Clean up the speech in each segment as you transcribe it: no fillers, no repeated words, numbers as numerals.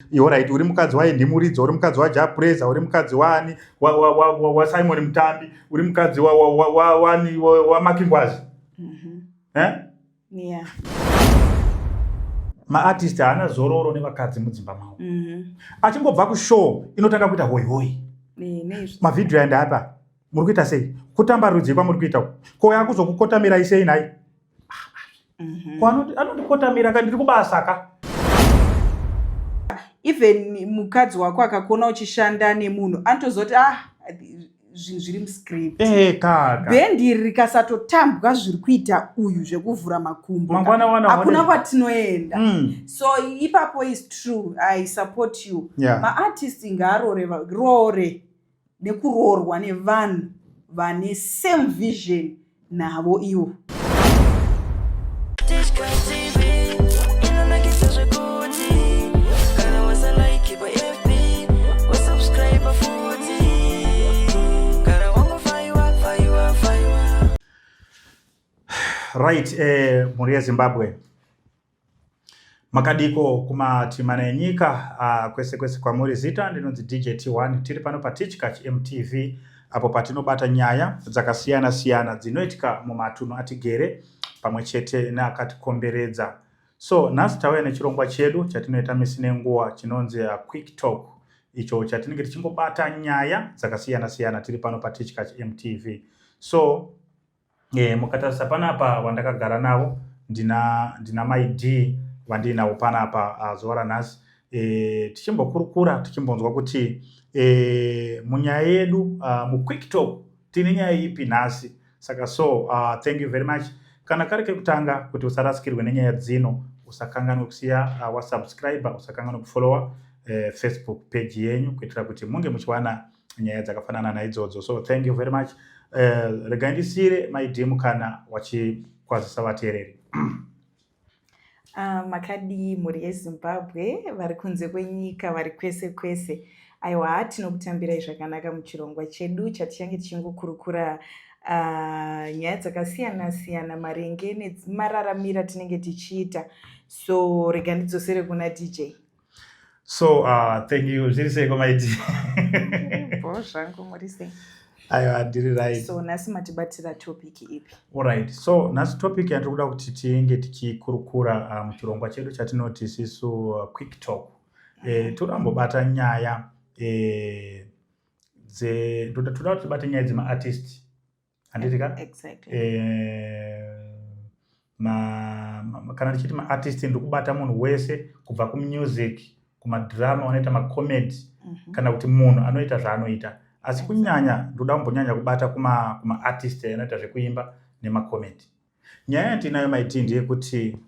Alright, uri mukadzi waAndy Muridzo, uri mukadzi waJah Prayzah, uri mukadzi waani, waSimon Mutambi, uri mukadzi wani, waMark Ngwazi. Eh? Yeah. Maartist haana zororo nevakadzi mudzimba mavo. Achingobva kushow, inotanga kuita hoi hoi. Neizvo. Mavhidhiyo aenda apa, muri kuita sei? Kutamba rudzi kwamuri kuita uku? Ko yakuzokukotamirai sei nhai? Ko anondikotamira ka, ndiri kubasa ka. Even mukadzi wako akakuona uchishanda nemunhu, anotozoti, "Ah, zvinhu zviri muscript." Kaka. Bhendi iri rikasatotambwa zviri kuita uyu zvekuvhura makumbo, Mangwana wana hakuna kwatinoenda. So ipapo is true, I support you. Maartist ngaarore roore nekuroorwa nevanhu vane same vision navo ivo. Tichkach TV inonakidza zvekuti kana wasalike paFB, wasubscribe futi, kana wangofaiwa faiwa faiwa. Right, mhuri yeZimbabwe, makadiko kumatimana enyika, kwese kwese kwamuri? Zita ndinonzi DJ T1. Tiri pano paTichkach MTV, apo patinobata nyaya dzakasiyana siyana dzinoitika mumatunhu atigere pamwe chete neakatikomberedza. So nhasi tauya nechirongwa chedu chatinoita misi nenguva chinonzi Quick Talk, icho chatinenge tichingobata nyaya dzakasiyana siyana tiri pano paTichkach MTV. So mukatarisa panapa vandakagara navo, ndina Mai D vandiinavo panapa zuva ranhasi, tichimbokurukura, tichimbonzwa kuti munyaya yedu muQuick Talk tine nyaya ipi nhasi. Saka so thank you very much. Kana kari kekutanga, kuti usarasikirwe nenyaya dzino, usakanganwe kusiya wasubscribe, usakanganwe kufollowa Facebook page yenyu kuitira kuti munge muchiwana nyaya dzakafanana naidzodzo. So thank you very much. Regai ndisiyire Mai D mukana wachikwazisa vateereri. Makadii mhuri yeZimbabwe, vari kunze kwenyika, vari kwese kwese? Aiwa, tinokutambirai zvakanaka muchirongwa chedu chatichange tichingokurukura nyaya dzakasiyana siyana maringe nemararamiro atinenge tichiita. So rega ndidzosere kuna DJ. So thank you. Zviri seiko, Mai D? Bo zvangu, muri sei? Aiwa, ndiri right. So nhasi matibatira topic ipi? Alright, so nhasi topic yatiri kuda kuti tinge tichikurukura muchirongwa chedu chatinoti isisu Quick Talk, toda kumbobata nyaya toda kuti tibate nyaya dzemaartist, handiti ka? Exactly. Kana tichiti maartist, ndiri kubata munhu wese kubva kumusic, kumadrama, vanoita macomedy, kana kuti munhu anoita zvaanoita. Asi kunyanya ndoda kumbonyanya kubata kumaartist anoita zvekuimba nemacomedy. Nyaya yatinayo, Mai D, ndeyekuti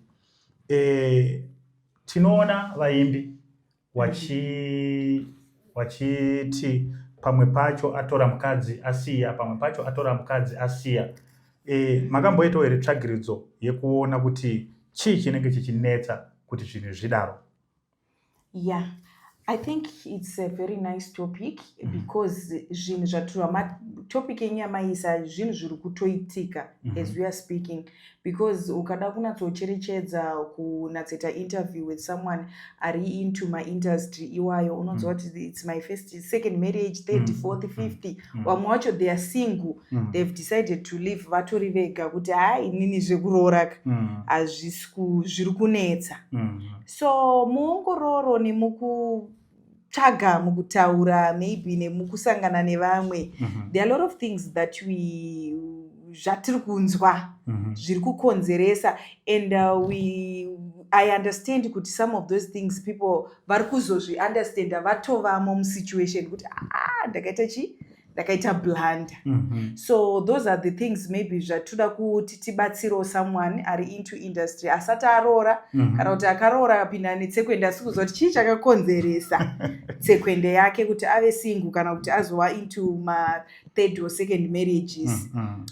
tinoona vaimbi wachiti pamwe pacho atora mukadzi asiya, pamwe pacho atora mukadzi asiya. Makamboitawo here tsvagiridzo yekuona kuti chii chinenge chichinetsa kuti zvinhu zvidaro? Yeah, I think it's a very nice topic because zvinhu zvatura, topic yenyu yamaisa, zvinhu zviri kutoitika as we are speaking, because ukada kunatsocherechedza, kunatsoita interview with someone ari into maindustry iwayo, unonzwa kuti it's my first, second marriage, third, fourth, fifth. Vamwe vacho they are single, they've decided to live vatori vega, kuti hai, inini zvekuroora ka hazvisi zviri kunetsa. So muongororo nemukutsvaga, mukutaura maybe nemukusangana nevamwe, there are a lot of things that we zvatiri kunzwa zviri kukonzeresa, and we I understand kuti some of those things people vari kuzozviunderstanda vatovamo musituation, kuti ah, ndakaita chi ndakaita blunder. So those are the things maybe zvatoda kuti tibatsirewo someone ari into industry asati aroora, kana kuti akaroora akapinda netsekwende, asi kuziva kuti chii chakakonzeresa tsekwende yake kuti ave single, kana kuti azova into ma-third or second marriages.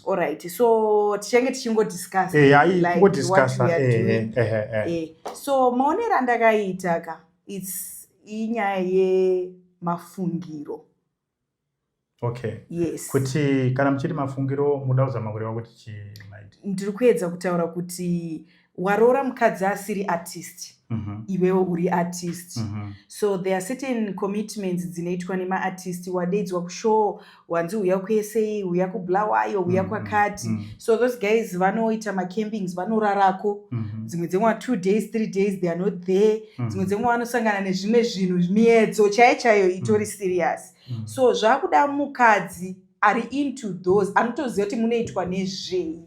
Alright, so tichange tichingodiscuss Like what we are doing. So maonero andakaita ka, it's inyaya yemafungiro. Yes. Kuti kana muchiti mafungiro, muda kuzama kureva kuti chii, Mai D? Ndiri kuedza kutaura kuti waroora mukadzi asiri artist. Iwewo uri artist, so there are certain commitments dzinoitwa nemaartist. Wadaidzwa kushow, wanzi uya kuSA, uya kuBulawayo, uya kwakati. So those guys vanoita macampings, vanorarako. Dzimwe dzenguva 2 days, 3 days they are not there. Dzimwe dzenguva vanosangana nezvimwe zvinhu, miedzo chaiyo chaiyo itori serious. So zvakuda mukadzi ari into those, anotoziva kuti munoitwa nezvei,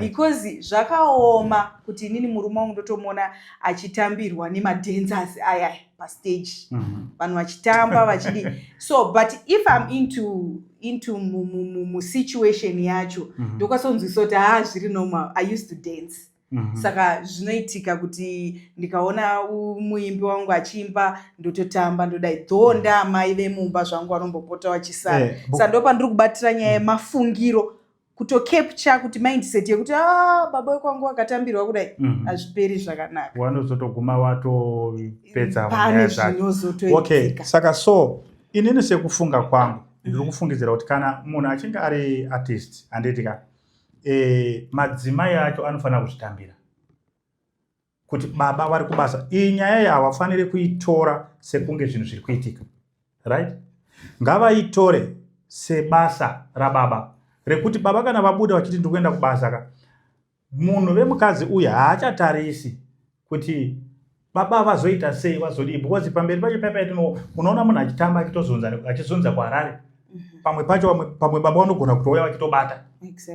because zvakaoma kuti inini murume wangu ndotomuona achitambirwa nemadancers aya pastage, vanhu vachitamba vachidi. So but if I'm into musituation yacho, ndokwanisa kunzwisa kuti haa, zviri normal. I used to dance. Saka zvinoitika kuti ndikaona muimbi wangu achiimba, ndototamba, ndodai, though ndaamai vemumba zvangu vanombopota vachisara. Saka ndo pandiri kubatira nyaya yemafungiro, kutocapture kuti mindset yekuti a baba wekwangu akatambirwa kudai, hazviperi zvakanaka. Wanozotoguma watopedza Pane nyaya dzacho. zvinozotoitika. Okay, saka so inini sekufunga kwangu, ndiri kufungidzira kuti kana munhu achinge ari artist, handiti ka, madzimai acho anofanira kuzvitambira kuti baba vari kubasa. Iyi nyaya iyi havafaniri kuitora sekunge zvinhu zviri kuitika, right? Ngavaitore sebasa rababa, rekuti baba kana vabuda vachiti ndiri kuenda kubasa ka, munhu vemukadzi uyu haachatarisi kuti baba vazoita sei, vazodii, because pamberi pacho paipaitino unoona munhu achitamba, achitozunza, achizunza kuHarare. Pamwe pacho pamwe baba vanogona kutouya vachitobata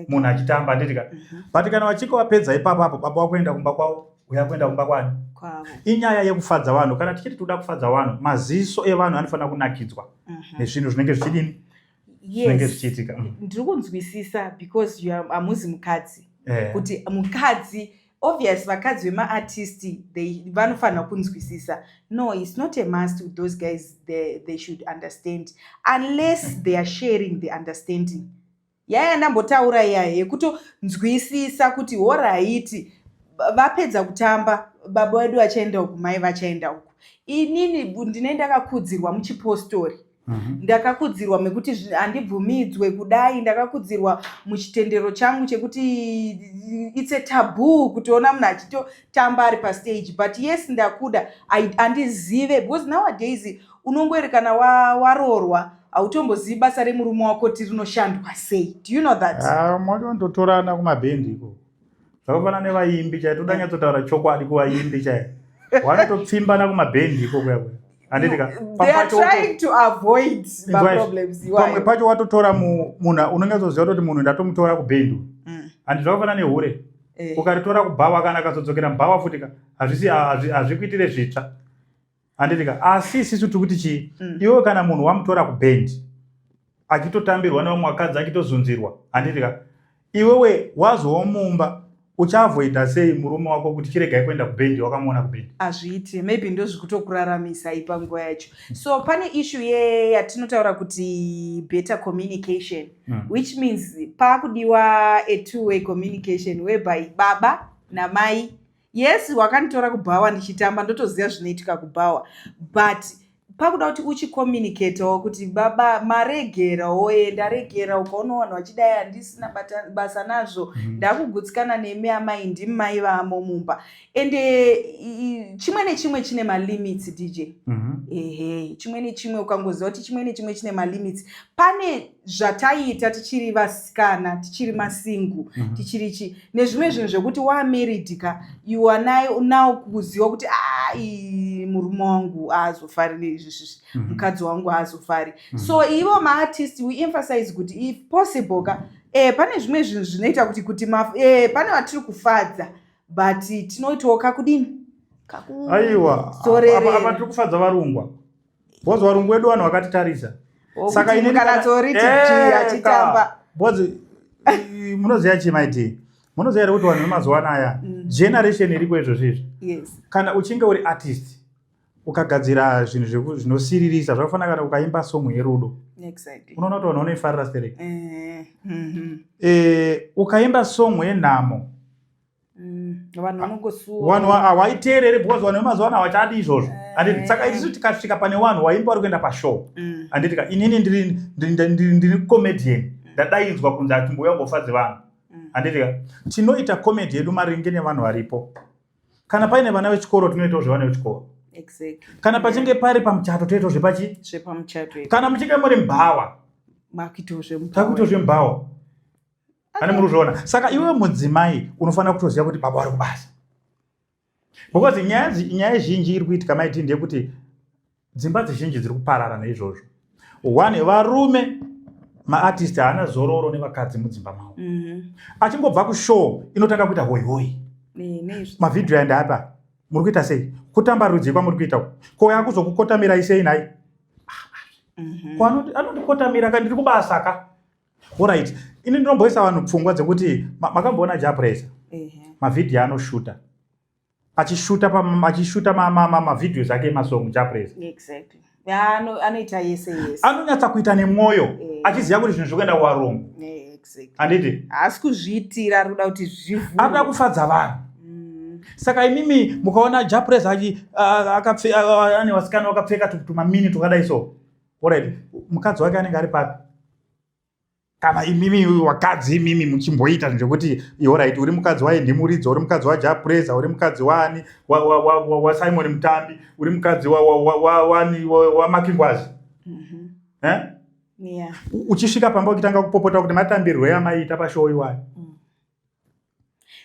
munhu achitamba, handiti ka? But kana vachinge vapedza ipapapo, baba vakuenda kumba kwavo, uya kuenda kumba kwani. Kwavo. Inyaya yekufadza vanhu. Kana tichiti toda kufadza vanhu, maziso evanhu anofanira kunakidzwa nezvinhu zvinenge zvichidini, zvinenge zvichiitika. Ndiri kunzwisisa, because you are hamuzi mukadzi, kuti mukadzi, obvious, vakadzi vemaartist vanofanira kunzwisisa. No, it's not a must with those guys. They should understand unless they are sharing the understanding yaya ndambotaura iyaya yekutonzwisisa kuti alright, vapedza kutamba, baba vedu vachaenda uku, mai vachaenda uku. Inini ndine ndakakudzirwa muchipostori. Ndakakudzirwa mekuti handibvumidzwe kudai. Ndakakudzirwa muchitendero changu chekuti it's a taboo kutoona munhu achitotamba ari pastage. But yes, ndakuda, handizive, because nowadays unongori kana waroorwa, hautombozivi basa remurume wako kuti rinoshandwa sei. Do you know that? Ah, mwatondotorana kumabhendi iko, zvakafanana nevaimbi chai. Toda nyatsotaura chokwadi, kuvaimbi chai vanotopfimbana kumabhendi iko kuya kuya, handiti ka? They are trying to avoid maproblems Pamwe iwayo. pacho watotora munhu unonyatsoziva kuti munhu ndatomutora kubhendi. Handi zvakafanana nehure? Ukaritora kubhawa, kana akazodzokera mubhawa futi ka, hazvisi hazvikuitire zvitsva, handiti ka? Asi isisu tiri kuti chii? Iwe kana munhu wamutora kubhendi achitotambirwa nevamwe vakadzi, achitozunzirwa, handiti ka, iwewe wazowo mumba uchaavoida sei murume wako kuti chiregai kuenda kubhendi, wakamuona kubhendi? Hazviiti. Maybe ndo zvikutokuraramisai panguva yacho. So pane issue yatinotaura kuti better communication, which means paakudiwa a two way communication whereby baba namai, yes, wakanditora kubhawa ndichitamba, ndotoziva zvinoitika kubhawa, but pakuda kuti uchicommunicatawo kuti baba maregerawo, e ndaregera, ukaona vanhu vachidai handisina basa nazvo. Ndakugutsikana nemi amai, ndimi mai vamo mumba. Ende chimwe nechimwe chine malimits, DJ. Ehe, chimwe nechimwe, ukangoziva kuti chimwe nechimwe chine malimits. Pane zvataiita tichiri vasikana, tichiri masingle, tichiri chi nezvimwe zvinhu zvekuti wamarried ka, you are now kuziva kuti ai, murume wangu haazofari neizvizvi, mukadzi wangu haazofari. So ivo maartist, we emphasize kuti if possible ka, pane zvimwe zvinhu zvinoita kuti pane vatiri kufadza, but tinoitawo kakudini? Aiwa, apa tiri kufadza varungwa, because varungu vedu vanhu vakatitarisa. Saka inini kana achitamba. Because munoziva chimaiti, munoziva here kuti vanhu vemazuva anaya, generation iriko izvozvo izvi, kana uchinge uri artist ukagadzira zvinhu zvinosiririsa, zvakafanana kana ukaimba song yerudo, unoona kuti vanhu vanoifarira stereki. Ukaimba song yenhamo, Vanhu vanongosuwa. Vanhu hawaiteereri, because vanhu vemazuva ano havachadi izvozvo, handiti? Saka isusu tikasvika pane vanhu waimba vari kuenda pashow, handiti ka, inini ndiri comedian, ndadaidzwa kunzi atimbouya ngofadze vanhu, handiti ka, tinoita comedy yedu maringe nevanhu varipo. Kana paine vana vechikoro, tinoitawo zvevana vechikoro. Kana pachinge pari pamuchato, toitawo zvepachi Zvepamuchato. Kana muchinge muri mbhawa, Makuitawo takuitawo zvemubhawa. Ane muri kuzviona? Saka iwe mudzimai unofanira kutoziva kuti baba vari kubasa, because nyaya zhinji iri kuitika maiti ndeyekuti dzimba dzizhinji dziri kuparara neizvozvo. One, varume maartist haana zororo nevakadzi mudzimba mavo. Achingobva kushow, inotanga kuita hoi hoi. Mavhidhiyo aenda apa, muri kuita sei? Kutamba rudzi kwamuri kuita uku? Ko yakuzokukotamirai sei nhai? Ko anondikotamira ka, ndiri kubasa ka. Alright, ini ndinomboisa vanhu pfungwa dzekuti makamboona Jah Prayzah, mavhidhiyo anoshuta, achishuta achishuta mavideos ake emasong, Jah Prayzah. Exactly. Yeah, anoita yese yese. Anonyatsa kuita nemwoyo, achiziva kuti zvinhu zviri kuenda kuvarungu. Handiti? Haasi kuzviitira, ari kuda kuti zvivhurwe. Arikuda kufadza vanhu. Saka imimi mukaona Jah Prayzah ane vasikana vakapfeka tumamini twakadai so, alright, mukadzi wake anenge ari papi? Kana imimi vakadzi, imimi muchimboita zvinhu zvekuti, alright, uri mukadzi waendimuridzo, uri mukadzi waJah Prayzah, uri mukadzi waani, waSimon Mutambi, uri mukadzi wani, waMakingwazi, Eh? Yeah. Uchisvika pamba uchitanga kupopota kuti matambirwo amaita pashow iwayo.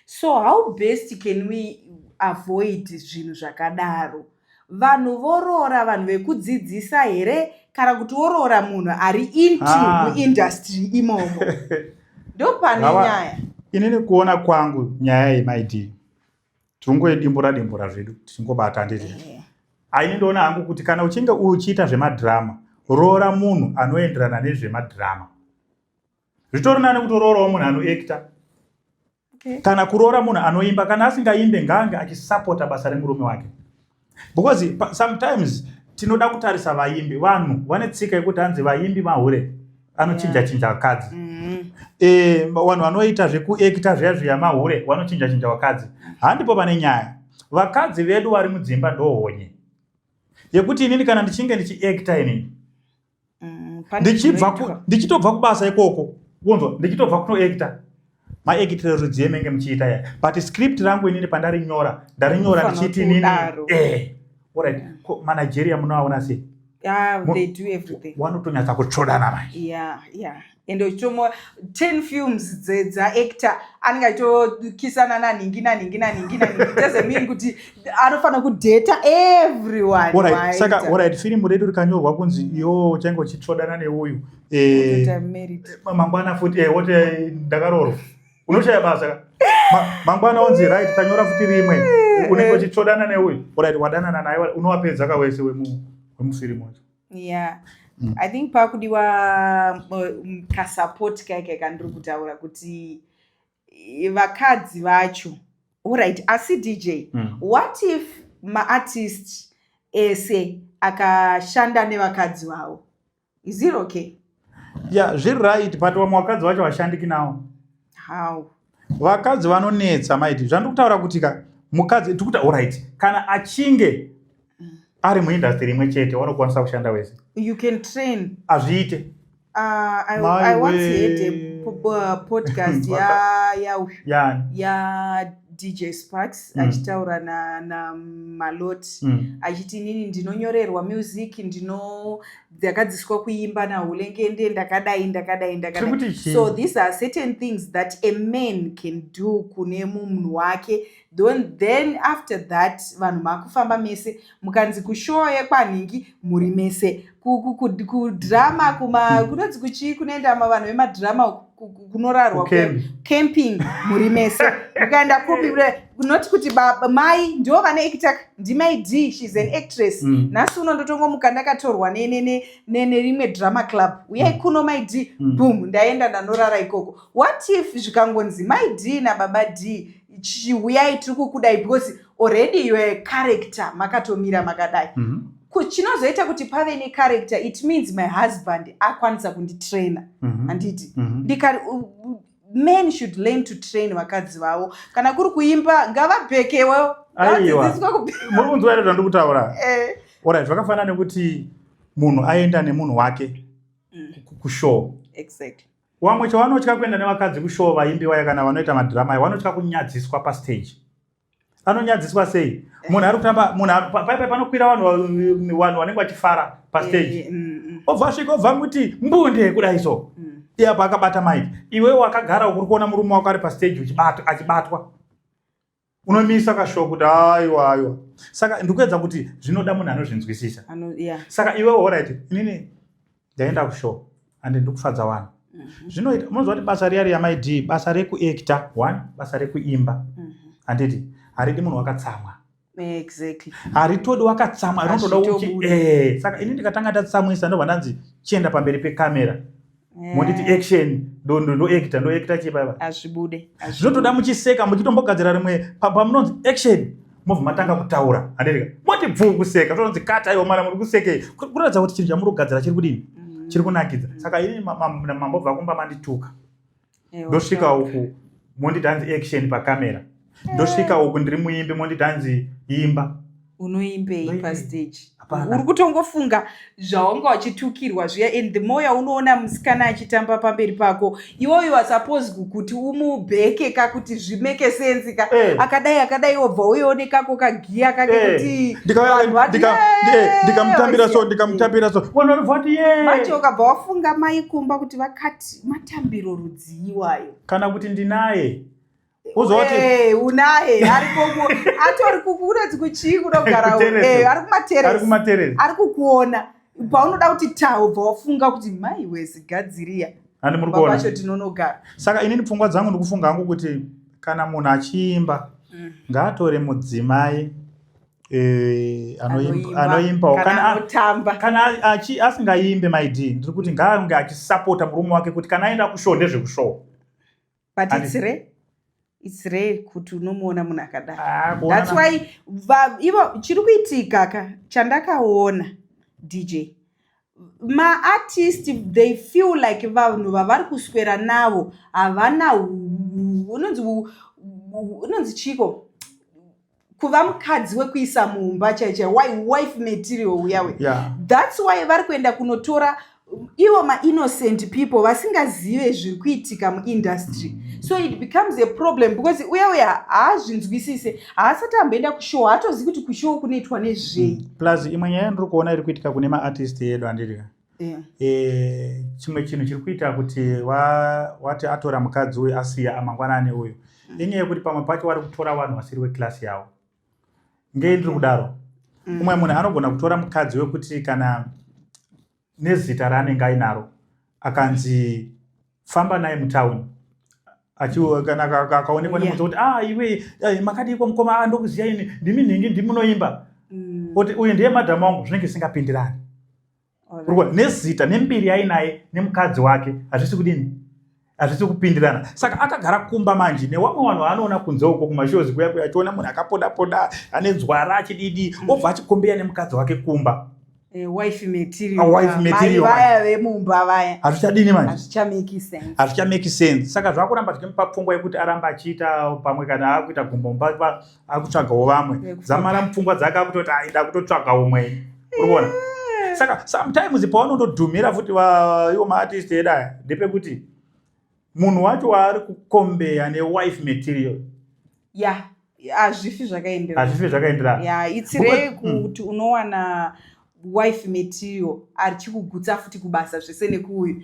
So how best can we avoid zvinhu zvakadaro? Vanhu voroora vanhu vekudzidzisa here, kana kuti woroora munhu ari into muindustry imomo? Ndo pane nyaya. Inini kuona kwangu, nyaya yemaid tiringoidimbura dimbura zvedu tichingobata, handiti? Aini ndoona hangu kuti kana uchinge uchiita zvemadhirama, roora munhu anoenderana nezvemadhirama. Zvitori nani kutoroorawo munhu anoacta kana kuroora munhu anoimba. Kana asingaimbe, ngaange achisapota basa remurume wake, because sometimes tinoda kutarisa vaimbi. Vanhu vane tsika yekuti hanzi vaimbi mahure, anochinja chinja vakadzi. Vanhu vanoita zvekuacta zviya zviya mahure, vanochinja chinja vakadzi. Handipo pane nyaya. Vakadzi vedu vari mudzimba ndohonye yekuti inini kana ndichinge ndichiacta inini, Pane ndichibva zvinoitwa. Ndichitobva kubasa ikoko, unzwa, ndichitobva kunoacta, maactiro rudzi emenge muchiita ya, but script rangu inini pandarinyora, ndarinyora Unofanira ndichiti inini kudaro. Alright, ko maNigeria munoaona sei? Ah, they do everything. Vanotonyatsa kutsvodana manje. Yeah, ende uchitomo 10 films dzaactor, anenge achitokisana nanhingi nanhingi nanhingi nanhingi. Doesn't mean kuti anofanira kudheta everyone. Alright, saka waita. Alright, firimu redu rikanyorwa kunzi iwo uchange uchitsvodana neuyu, Wotoita married. Mangwana futi wote ndakaroorwa, unoshaya basa ka. Mangwana onzi, right, tanyora futi rimwe, unenge uchitsvodana neuyu. Alright, wadanana naye, unowapedza ka wese wemufirimu wacho. Yeah. I think pakudiwa kasupport kaika kandiri kutaura kuti vakadzi vacho. Alright, asi DJ, what if maartist ese akashanda nevakadzi vavo? Is it okay? Yeah, zviri right, but vamwe vakadzi vacho vashandiki nawo. How? Vakadzi vanonetsa maiti. Zvandiri kutaura kuti ka mukadzi tikuti, alright, kana achinge ari muindustry imwe chete, vanokwanisa kushanda wese. You can train. Hazviite. I once heard a podcast ya Yani? Ya DJ Sparks achitaura na Malot, achiti inini ndinonyorerwa music, ndino ndakadzidziswa kuimba naHulengende, ndakadai, ndakadai, ndakadai. Tiri kuti chii? So these are certain things that a man can do kune munhu wake. Then after that vanhu makufamba mese, mukanzi kushow yekwanhingi, muri mese, kudrama, kuma kunonzi kuchii, kunoenda vanhu vemadhirama kunorarwa, Kucamp. Camping, muri mese. Mukaenda kupi, not kuti baba mai ndo vane actor, ndimai D, she's an actress. Nhasi uno ndotongomuka ndakatorwa nerimwe drama club, uyai kuno mai D. Boom, ndaenda, ndanorara ikoko. What if zvikangonzi mai D nababa D, chiuyai, tiri kukudai, because already you are a character, makatomira makadai. Chinozoita kuti pave necharacter, it means my husband akwanisa kunditraina, handiti? Ndika men should learn to train vakadzi vavo. Kana kuri kuimba, ngavabhekewo. Aiwa. Ngavadzidziswe Muri kunzwa here zvandiri kutaura? Eh. Alright, zvakafanana nekuti munhu aenda nemunhu wake kushow. Wamwe chavanotya kuenda nevakadzi kushow, vaimbi vaya kana vanoita madhirama aya, vanotya kunyadziswa pastage. Anonyadziswa sei munhu ari kutamba, munhu paipai panokwira vanhu, vanhu vanenge vachifara pastage, obva asvika, obva muti mbunde kudai so, iye apa akabata mic. Iwe wakagara uri kuona murume wako ari pastage achibatwa, unomisa kashow kuti aiwa, aiwa. Saka ndikuedza kuti zvinoda munhu anozvinzwisisa. Saka iwe, alright, inini ndaenda kushow and ndikufadza vanhu. Zvinoita munoziva kuti basa riya riya maid, basa rekuacta one, basa rekuimba, handiti haridi munhu wakatsamwa? Exactly. Haritodi wakatsamwa, rinotoda uchi Hazvitobudi. Saka ini ndikatanga ndatsamwisa, ndobva ndanzi chienda pamberi pekamera, monditi action, ndoacta, ndoacta chii paipa? Hazvibude. Zvinotoda muchiseka, muchitombogadzira rimwe pamunonzi action, mobva matanga kutaura, handirika moti bvuu kuseka, tononzi cut. Aiwa mana, muri kusekei? Kuratidza kuti chinhu chamuri kugadzira chiri kudini? Chiri kunakidza. Saka ini mambobva kumba mandituka, ndosvika uku monditi hanzi action pakamera, ndosvika uku ndiri muimbi, monditi hanzi imba. Unoimbei? Ndoimbei? Pastage Hapana. uri kutongofunga zvawanga uchitukirwa zviya, and the more yaunoona musikana achitamba pamberi pako, iwo you are supposed kuti umubheke ka kuti zvimake sense ka. Akadai akadai, wobva uione kako kagiya kake kuti vanhu vati, Eh, ndikamutambira so, "Yeah." ndikamutambira so, vanhu vanobva vati ye. Manje ukabva wafunga mai kumba kuti vakati matambiro rudziiwayo. Kana kuti ndinaye, uzoti Unaye ariko atori kunonzi kuchii kunogara Kuteresi. ari ari kumateresi. Kumateresi. Ari kukuona paunoda kuti ta, ubva wafunga kuti mai wezigadziriya Handi muri kuona? pacho tinonogara. Saka inini pfungwa dzangu, ndikufunga hangu kuti kana munhu achiimba, ngaatore mudzimai anoimbawo. Kana anotamba. Kana asingaimbe, maid, ndiri kuti ngaange achisapota murume wake, kuti kana aenda kushow, ndezvekushow. But it's rare, it's rare kuti unomuona munhu akadaro. Ah, kuona That's why ivo chiri kuitika ka, chandakaona, DJ, maartist, they feel like vanhu vavari kuswera navo havana unonzi chiko, kuva mukadzi wekuisa mumba chaichai, wife material uyawe. That's why vari kuenda kunotora ivo mainnocent people vasingazive zviri kuitika muindustry. So it becomes a problem because uya uya haazvinzwisise, haasati amboenda kushow, haatozivi kuti kushow kunoitwa nezvei. Plus imwe nyaya yandiri kuona iri kuitika kune maartist edu, handiri chimwe chinhu chiri kuita kuti wati atora mukadzi uyu asiya amangwanani uyu, inyaya yekuti pamwe pacho vari kutora vanhu vasiri veclass yavo. Ngei ndiri kudaro? Umwe munhu anogona kutora mukadzi wekuti kana nezita raanenge ainaro, akanzi famba naye mutauni, kana akaonekwa nemudzi kuti, "Ah, iwe, makadiko mukoma? Ah, ndokuziya ini, ndimi nhingi, ndimunoimba." Kuti uyu ndiye madhamu wangu, zvinenge zvisingapindirani. Urikuona, nezita nembiri yainaye nemukadzi wake hazvisi kudini? Hazvisi kupindirana. Saka akagara kumba manje, newamwe vanhu vaanoona kunze uko kumashows kuya kuya, achiona munhu akapoda poda, ane nzwara, achididi, obva achikombeya nemukadzi wake kumba. Wife material. Ah, wife material. Mai vaya vemumba vaya. Hazvichadini manje? Hazvichamake sense. Hazvichamake sense. Saka zvakuramba zvichimupa pfungwa yekuti aramba achiita pamwe, kana akuita gumbo mumba, akutsvagawo vamwe. Vekufamba. Dzamara mupfungwa dzake akutoti aida kutotsvaga umwe, uri kuona? Saka sometimes paunondodhumira futi iwo maartist edu aya, ndepekuti munhu wacho waari kukombeya newife material, Ya, hazvifi zvakaenderana. Hazvifi zvakaenderana. Ya, it's rare kuti unowana wife material achikugutsa futi kubasa zvese nekuuyu.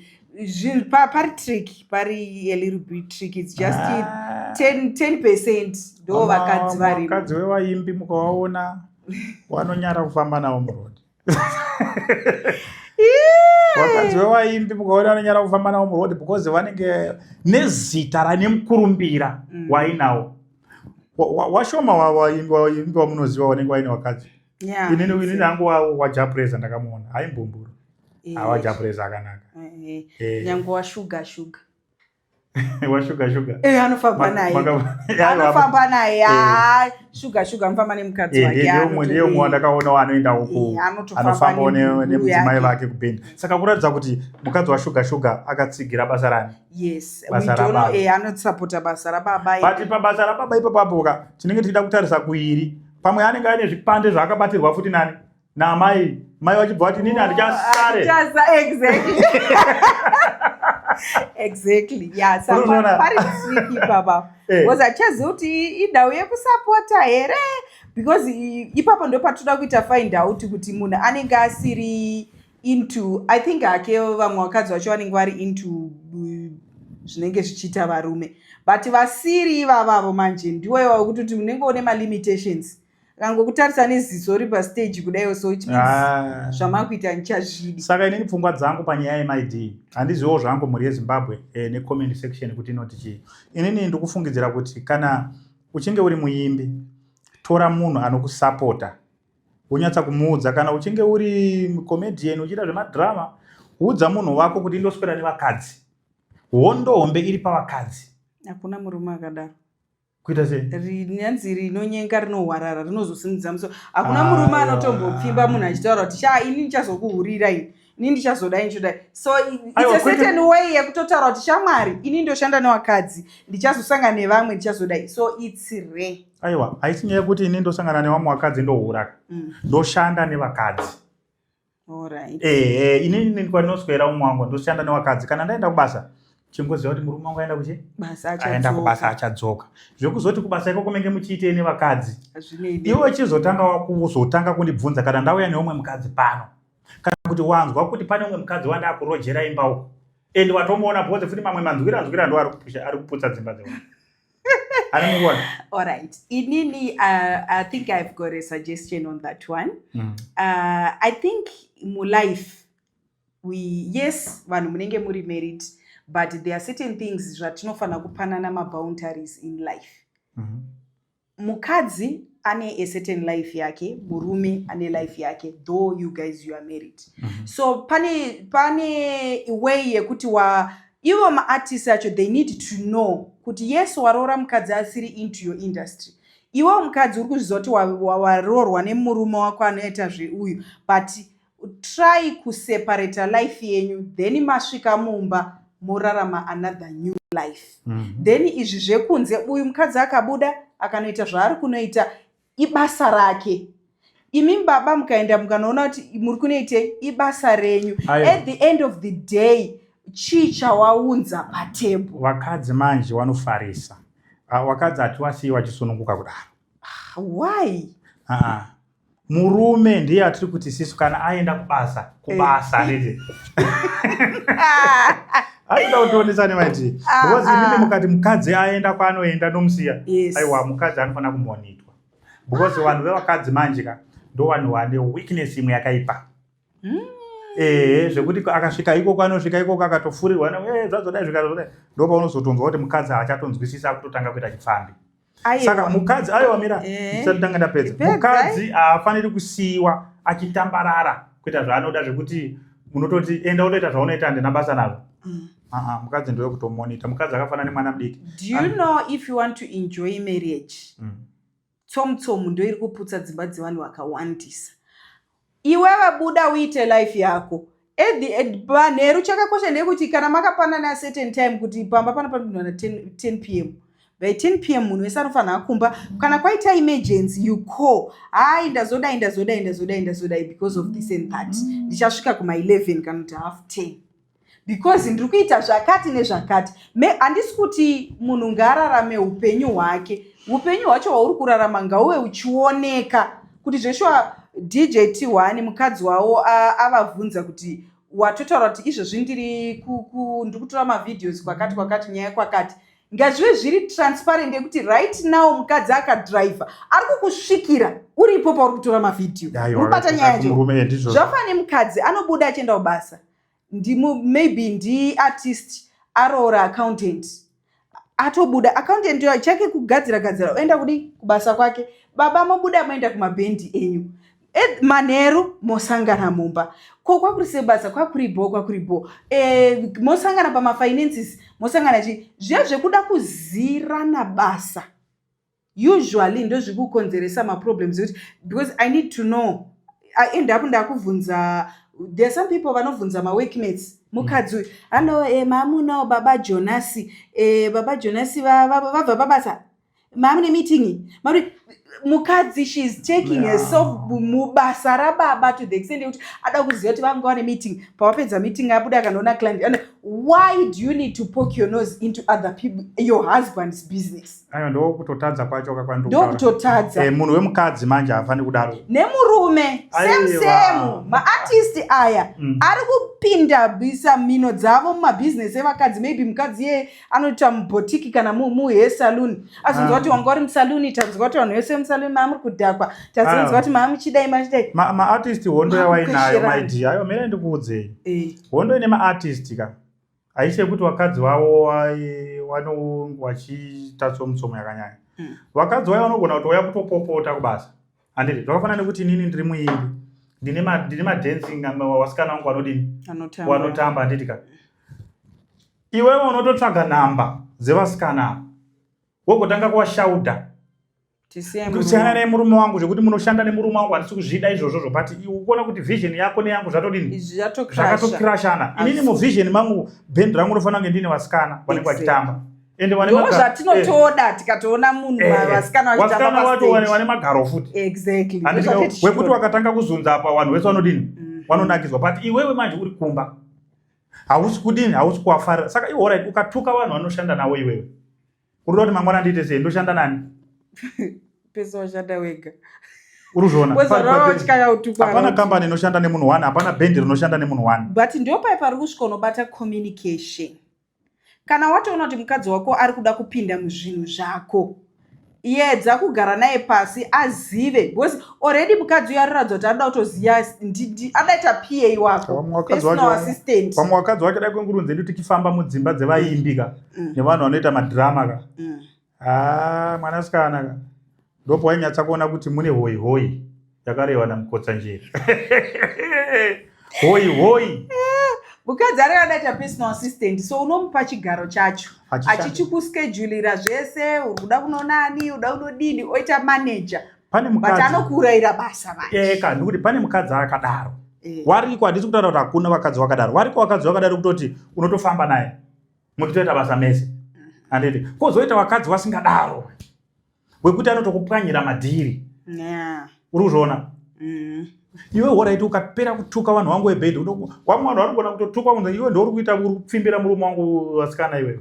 Pari trick, pari a little bit trick. It's just 10% ndo vakadzi varimo. Vakadzi vevaimbi mukawaona, vanonyara kufamba navo muroad. Vakadzi vevaimbi mukaona, vanonyara kufamba navo muroad because vanenge nezita rane mukurumbira wainawo. Washoma vaimbi vamunoziva vanenge vaine vakadzi. Inini hangu waJah Prayzah ndakamuona, haimbumburu. AwaJah Prayzah akanaka. Nyange waSugar Sugar. WaSugar Sugar. Anofamba naye, anofamba naye. Sugar Sugar anofamba nemukadzi wake. Ndiye umwe wandakaona anoenda uku, anofambawo nemudzimai vake kubhendi. Saka kuratidza kuti mukadzi waSugar Sugar akatsigira basa rani? Yes. Basa rababa. Anosapota basa rababa. But pabasa rababa ipapapo ka, tinenge tichida kutarisa kuiri, pamwe anenge aine zvipande zvaakabatirwa futi nani? Namai. Mai vachibva vati, "Inini handichasare." Exactly. Exactly, yeah. Saka Unozviona? pari tricky ipapa because hachazivi kuti inhau yekusapota here, because ipapo ndo patoda kuita find out kuti munhu anenge asiri into, I think hake vamwe vakadzi vacho vanenge vari into zvinenge zvichiita varume, but vasiri ivavavo manje ndiwo iwavo kuti unenge une malimitations, akangokutarisa neziso uri pastage kudaiwo, so it means zvamakuita ndichazvidi. Saka inini pfungwa dzangu panyaya yemaid, handiziviwo zvangu mhuri yeZimbabwe necomment section kuti inoti chii. Inini ndikufungidzira kuti kana uchinge uri muimbi, tora munhu anokusapota, wonyatsa kumuudza. Kana uchinge uri comedian uchiita zvemadhirama, udza munhu wako kuti indoswera nevakadzi. Hondo hombe iri pavakadzi. Hakuna murume akadaro. Kuita sei? Rinyanzi rinonyenga rinohwarara, rinozosimudza musoro. Hakuna murume anotombopfimba munhu achitaura kuti, "Sha, ini ndichazokuhurira, ini ndichazodai, ndichodai." So it's Aiwa, a certain way yekutotaura kuti, "Shamwari, ini ndoshanda nevakadzi, ndichazosangana nevamwe, ndichazodai." So it's rare. Aiwa, haisi nyaya yekuti ini ndosangana nevamwe vakadzi ndohura. Ndoshanda nevakadzi. Ehe, inini kwandinoswera umwe wangu, ndoshanda nevakadzi. Kana ndaenda kubasa, chingoziva kuti murume wangu aenda kuchi Basa. Aenda kubasa, achadzoka. Zvekuzoti kubasa ikoko menge muchiitei nevakadzi, Hazvinei. Iwe chizotanga wakuzotanga kundibvunza kana ndauya neumwe mukadzi pano, kana kuti wanzwa kuti pane umwe mukadzi wandakurojera imba uko and watomuona, because futi mamwe manzwira anzwira ndo ari kupusha, ari kuputsa dzimba dzevanhu. Ani mukuona? Alright, inini I think I've got a suggestion on that one. I think mulife we, yes, vanhu munenge muri married, but there are certain things zvatinofanira kupanana maboundaries in life. Mukadzi ane a certain life yake, murume ane life yake, though you guys, you are married. So pane way yekuti wa ivo maartist acho, they need to know kuti yes, waroora mukadzi asiri into your industry. Iwe mukadzi uri kuzviziva kuti waroorwa nemurume wako anoita zveuyu, but try kuseparata life yenyu, then masvika mumba morarama another new life. Then izvi zvekunze, uyu mukadzi akabuda akanoita zvaari kunoita, ibasa rake. Imi baba mukaenda mukanoona kuti muri kunoitei, ibasa renyu. Aiwa. At the end of the day, chii chawaunza patable? Vakadzi manje vanofarisa. Ah, vakadzi hatiwasiyi vachisununguka kudaro. Why? Ah, murume ndiye atiri kuti sisu kana aenda kubasa, kubasa handiti anoda kutionesa nemaiti, because imimi mukati mukadzi aenda kwaanoenda nomusiya. Aiwa, mukadzi anofanira kumonitwa, because vanhu vevakadzi manje ka ndo vanhu vane weakness imwe yakaipa. Ehe, zvekuti akasvika ikoko, anosvika ikoko akatofurirwa, zvazodai, zvikazodai, ndo paunozotonzwa kuti mukadzi haachatonzwisisa, akutotanga kuita chipfambi. Aiwa. Saka mukadzi, aiwa, mira, ndisati tanga ndapedza. Pedza. Mukadzi haafaniri kusiyiwa achitambarara kuita zvaanoda, zvekuti munototi enda utoita zvaunoita, handina basa nazvo. Aa, mukadzi ndewekutomonita. Mukadzi akafanana nemwana mudiki. Do you know, if you want to enjoy marriage, tsomutsomu ndo iri kuputsa dzimba dzevanhu vakawandisa. Iwewe buda uite life yako. At the end, manheru, chakakosha ndeyekuti kana makapanana certain time kuti pamba pano panopindwa na 10 p.m., by 10 p.m. munhu wese anofanira kumba. Kana kwaita emergency, you call, "Hai, ndazodai, ndazodai, ndazodai, ndazodai because of this and that. Ndichasvika kuma11 kana kuti half 10 because ndiri kuita zvakati nezvakati." Handisi kuti munhu ngaararame upenyu hwake. Upenyu hwacho hwauri kurarama ngauve uchioneka kuti zveshuwa DJ T1 mukadzi wavo avabvunza kuti watotaura kuti izvozvi ndiri kutora mavideos kwakati kwakati, nyaya kwakati, ngazvive zviri transparent yekuti right now mukadzi akadhiraivha ari kukusvikira uripo pauri kutora mavhidhiyo. Aiwa, Uri kubata nyaya yacho? Murume ndizvo. Zvafana nemukadzi anobuda achienda kubasa, ndimu maybe ndiartist, aroora accountant, atobuda accountant yo chake kugadzira gadzira, oenda kudi kubasa kwake. Baba mobuda moenda kumabhendi enyu. Manheru mosangana mumba. Ko kwakuri sebasa? Kwakuri bo, kwakuri bo. Mosangana pamafinances, mosangana chi zviya zvekuda kuzirana basa. Usually ndozvikukonzeresa maproblems ekuti because I need to know, I end up ndakubvunza. There are some people vanobvunza maworkmates, mukadzi uyu, "Hallo, mamunawo baba Jonasi? Baba Jonasi vabva pabasa? Mamune meeting?" Mari Mukadzi, she is taking herself mubasa rababa to the extent yekuti ada kuziva kuti vanga vane meeting, pavapedza meeting abuda akandoona client. And why do you need to poke your nose into other people, your husband's business? Aiwa, ndokutotadza kwacho kakwandikutaura. Ndokutotadza. Munhu wemukadzi manje haafani kudaro. Nemurume same. Aiwa. Same, maartist aya ari kupinda bisa mhino dzavo mumabhizinesi evakadzi. Maybe mukadzi iyeye anoita muboutique kana muhair salon, azonzwa kuti wanga uri musaluni, tanzwa kuti vanhu vese musaluni maamuri kudhakwa, tazonzwa kuti maamuchidai machidai. Maartist hondo yawainayo. Mamukwesherana. Maidi aiwa, mira ndikuudzei. Hondo ine maartist ka haisi yekuti vakadzi vavo vanonge vachiita tsomutsomo yakanyanya. Vakadzi vavo vanogona kutouya kutopopota kubasa, handiti? Zvakafanana nekuti inini ndiri muimbi, ndine madancing vasikana vangu vanodini? Anotamba. Vanotamba, handiti ka? Iwewe unototsvaga nhamba dzevasikana ava, wogotanga kuwashaudha. Tisiye murume. Kusiyana nemurume wangu, zvekuti munoshanda nemurume wangu, handisi kuzvida izvozvozvo, but iwe ukuona kuti vision yako neyangu zvatodini? Izvi zvatocrasha. Zvakatocrashana. Inini muvision mangu, bhendi rangu rinofanira kunge ndine vasikana vanenge vachitamba, ende vane Ndo zvatinotoda, tikatoona munhu vasikana vasikana vachitamba vacho vane pastage. vane magaro futi. Ndo zvatiri Wekuti tichitoda. wakatanga kuzunza apa, vanhu vese vanodini? Vanonakidzwa. But iwewe manje uri kumba, hausi kudini? Hausi kuwafarira. Saka iwe, alright, ukatuka vanhu vanoshanda navo, iwewe uri kuda kuti mangwana ndiite sei? Ndoshanda nani? Pese washanda wega. Uri kuzviona? Wezvarawatyaya utukwa. Hapana kambani inoshanda nemunhu one, hapana bhendi rinoshanda nemunhu one. But ndo pai pari kusvika unobata communication. Kana watoona kuti mukadzi wako ari kuda kupinda muzvinhu zvako, yedza kugara naye pasi azive, because already mukadzi uyo ariratidza kuti arikuda kutoziva, adaita PA wako, Vamwe vakadzi personal vacho- assistant. Vamwe vakadzi vacho, dai kwengurunze edu tichifamba mudzimba dzevaimbi ka nevanhu vanoita madhirama ka, ha, mwanasikana ka, ndopo wainyatsa kuona kuti mune hoi hoi yakarehwa namukotsanjeri, hoi hoi. Mukadzi ari adaita personal assistant, so unomupa chigaro chacho Hachishandi. achichikuschedulira zvese, uri kuda kunonani, uda kunodini, oita manager. Pane But mukadzi anokuurayira basa manje. Eka, ndikuti pane mukadzi akadaro. Wariko, handisi kutaura kuti hakuna vakadzi vakadaro. Wariko vakadzi vakadaro, kutoti unotofamba naye muchitoita basa mese, handiti? Kwozoita vakadzi vasingadaro, wekuti anotokupwanyira madhiri. Uri kuzviona? Iwe, alright, ukapera kutuka vanhu vangu vebhedhi, vamwe vanhu vanogona kutotukwa kunzi iwe ndouri kuita, uri kupfimbira murume wangu vasikana. Iwewe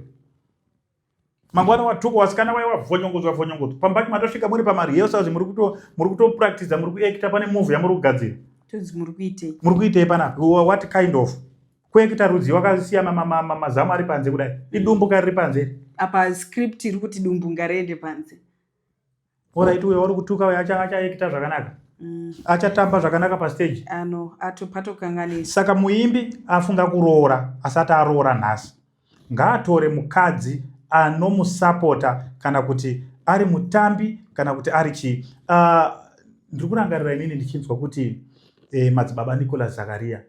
mangwana watukwa, vasikana vai wavhonyongodzwa vhonyongodzwa pambaki, matosvika muri pamarehearsals, muri kutopractiza, muri kuacta, pane movie yamuri kugadzira. Tonzi muri kuitei? Muri kuitei panapa? What kind of kuacta rudzi wakasiya mazamu ari panze kudai? Idumbu kari riri panze. Apa script iri kuti dumbu ngariende panze. Alright, uyo uri kutuka uyo achaacta zvakanaka? Achatamba zvakanaka pastage? Ano ato patokanganisa. Saka muimbi afunga kuroora, asati aroora nhasi ngaatore mukadzi anomusapota, kana kuti ari mutambi, kana kuti ari chii. Ndiri kurangarira inini ndichinzwa kuti madzibaba Nicholas Zakaria,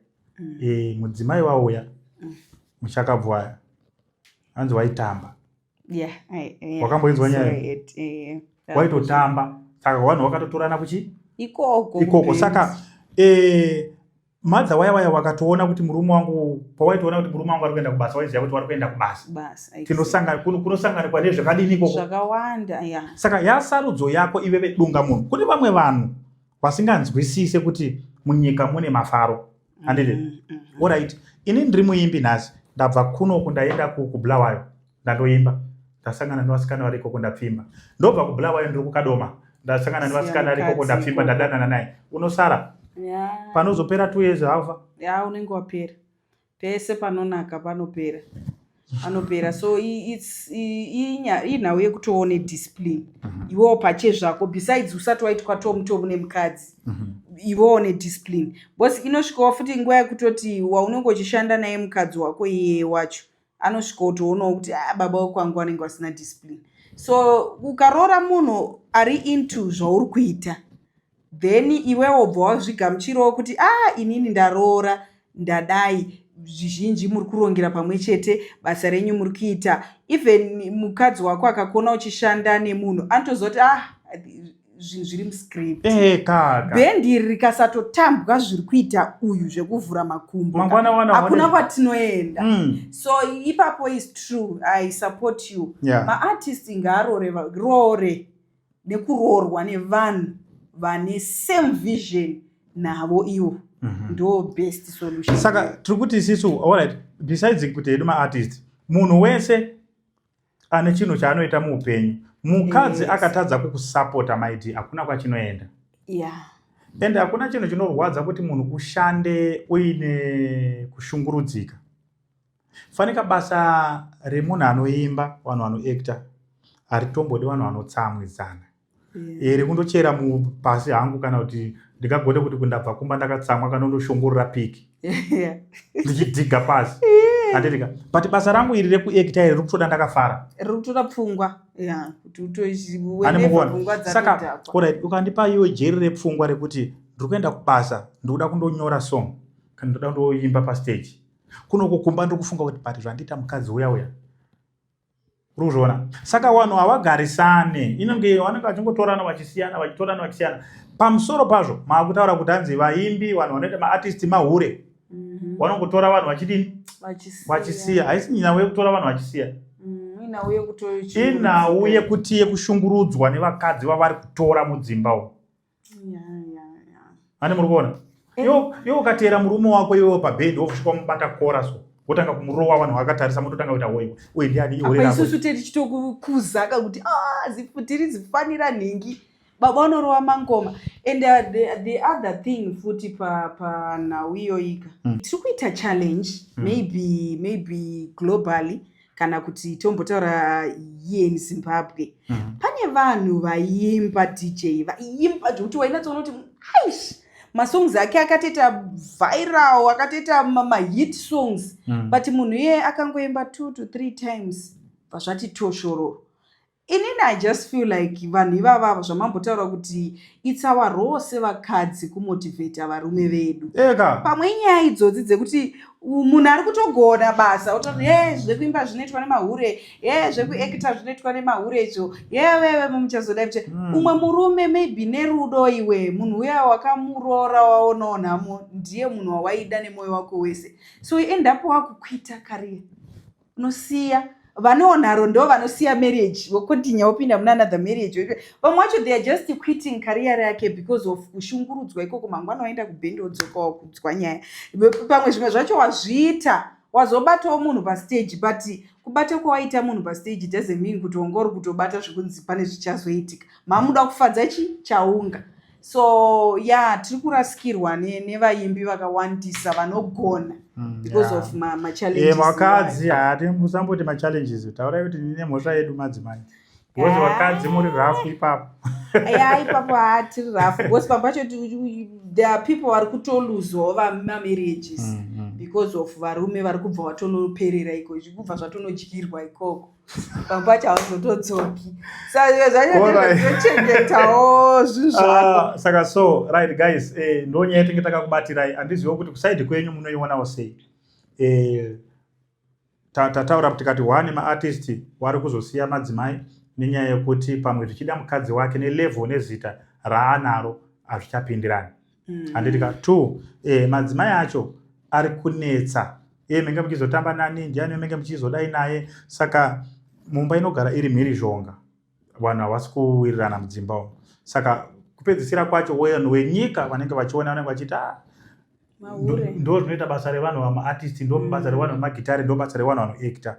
mudzimai wauya muchakabvu aya, hanzi waitamba. Wakamboinzwa nyaya? Waitotamba, saka vanhu vakatotorana kuchi Ikoko. Ikoko. Kubhendi. Saka madha waya waya wakatoona kuti murume wangu, pawaitoona kuti murume wangu ari kuenda kubasa, waiziva kuti wari kuenda kubasa. Basa. Kunosanganikwa nezvakadini ikoko? Zvakawanda, ya. Saka yasarudzo yako iveve dunga munhu. Kune vamwe vanhu vasinganzwisise kuti munyika mune mafaro, handiti? Alright, ini ndiri muimbi nhasi, ndabva kunoku, ndaenda kuBulawayo, ndandoimba, ndasangana nevasikana vari ikoko, ndapfimba. Ndobva kuBulawayo, ndiri kuKadoma, ndasangana nevasikana vari ikoko, mukadzi ndapfimba, ikoko. Ndadanana naye. Unosara panozopera 2 years haufa. Ya, unenge wapera pese. Panonaka panopera, panopera. So inhau yekutoone discipline iwewo pachezvako, besides usati waitwa tomutomu nemukadzi, iwewo nediscipline, because inosvikawo futi nguva yekutoti waunenge uchishanda naye, mukadzi wako iyeye wacho anosvika kutoonawo kuti, ah, baba wekwangu vanenge vasina discipline. So ukaroora munhu ari into zvauri kuita, then iwewo bva wazvigamuchirawo kuti, ah, inini ndaroora, ndadai, zvizhinji muri kurongera pamwe chete, basa renyu muri kuita. Even mukadzi wako akakuona uchishanda nemunhu, anotoziva kuti, ah, zvinhu zviri muscript. Kaka. Bhendi iri rikasatotambwa zviri kuita uyu zvekuvhura makumbo, Mangwana wana hakuna kwatinoenda. So ipapo is true, I support you. Maartist ngaarore, roore. Nekuroorwa nevanhu vane same vision navo ivo ndo best solution. Saka tiri kuti isisu, alright, besides kuti hedu maartist, munhu wese ane chinhu chaanoita muupenyu, mukadzi akatadza kukusapota, maiti hakuna kwachinoenda. Ende hakuna chinhu chinorwadza kuti munhu ushande uine kushungurudzika. Fanika basa remunhu anoimba, vanhu vanoacta, haritombodi vanhu vanotsamwidzana. Ere kundochera mupasi hangu, kana kuti ndingagone kuti kundabva kumba ndakatsamwa, kana ndoshongorora piki ndichidhiga pasi, handitika? But basa rangu iri rekuacta iri rikutoda ndakafara. Riri kutora pfungwa ya kuti Ani whenever mukuona? Pfungwa Saka dzatodhakwa. Alright, ukandipa iwe jeri repfungwa rekuti ndiri kuenda kubasa, ndikuda kundonyora song kana ndoda kundoimba pastage, kunoko kumba ndiri kufunga kuti but zvandiita mukadzi uya uya, uri kuzviona? Saka vanhu havagarisane, inenge vanenge vachingotorana vachisiyana, vachitorana vachisiyana. Pamusoro pazvo maakutaura kuti hanzi vaimbi, vanhu vanoita maartist, mahure. Vanongotora vanhu vachidini? Vachisiya. Vachisiya. Haisi nyaya yekutora vanhu vachisiya. Inhau yekuto Inhau yekuti yekushungurudzwa nevakadzi vavari kutora mudzimba umu. Ani muri kuona? Iwe ukateera murume wako iwewe pabhedhi, wosvika wamubata kora so, wotanga kumurowa, vanhu vakatarisa, mototanga kuita hoi, uyu ndiani? Ihure Apa rako. Isusu tichitokuzaka kuti ah, tiri zifanira nhingi, baba unorova mangoma. And the other thing futi panhau iyoyika, tiri kuita challenge, maybe globally, kana kuti tombotaura here in Zimbabwe, pane vanhu vaiimba, DJ, vaiimba zvekuti wainatsoona kuti aish, masongs ake akatoita viral, akatoita mahit songs, but munhu iyeye akangoimba two to three times, bva zvati toshororo. Inini I just feel like vanhu ivavavo, zvamambotaura kuti it's our role sevakadzi kumotivheta varume vedu. Eka. Pamwe inyaya idzodzi dzekuti munhu ari kutogona basa, ototi, "Ye, zvekuimba zvinoitwa nemahure, ye, zvekuacta zvinoitwa nemahure izvo, ye, wewe muchazodai mucha." Umwe murume maybe nerudo, iwe munhu uya wakamuroora, waonawo nhamo, ndiye munhu wawaida nemwoyo wako wese, so you end up wakuquita career, unosiya. Vanewo nharo ndo vanosiya marriage, vocontinue, vopinda muna another marriage. Vamwe vacho, they are just quitting career yake because of kushungurudzwa ikoko. Mangwana waenda kubhendi, wodzoka wakudzwa nyaya. Pamwe zvimwe zvacho wazviita, wazobatawo munhu pastage, but kubata kwawaita munhu pastage doesn't mean kuti wanga uri kutobata zvekunzi pane zvichazoitika. Mamuda kufadza chi chaunga. So yeah, tiri kurasikirwa nevaimbi vakawandisa vanogona because of machallenges. Vakadzi, hati musamboti machallenges, taurai kuti nine mhosva yedu madzimai, because vakadzi muri rough ipapo. Ya, ipapo hatiri rough, because pamwe pacho there are people vari kutoluzawo mamarriages because of varume vari kubva vatonoperera iko, kubva zvatonodyirwa ikoko. Pamwe pacho hauzotodzoki, saka zvachotochengetawo zvinhu zvako. Ah, saka so right guys, ndo nyaya yatinge takakubatirai. Handizivo kuti kuside kwenyu munoionawo sei. Tataura tikati one, maartist wari kuzosiya madzimai nenyaya yekuti pamwe zvichida mukadzi wake nelevel nezita raanaro hazvichapindirani, handitika? Two, madzimai acho ari kunetsa iye, menge muchizotamba nani, ndiani menge muchizodai naye? Saka mumba inogara iri mhirizhonga, vanhu havasi kuwirirana mudzimba umu. Saka kupedzisira kwacho vanhu venyika vanenge vachiona vanenge vachiti, "Ah, Mahure. Ndo zvinoita basa revanhu vamaartist, ndo basa revanhu vemagitare, ndo basa revanhu vanoacta."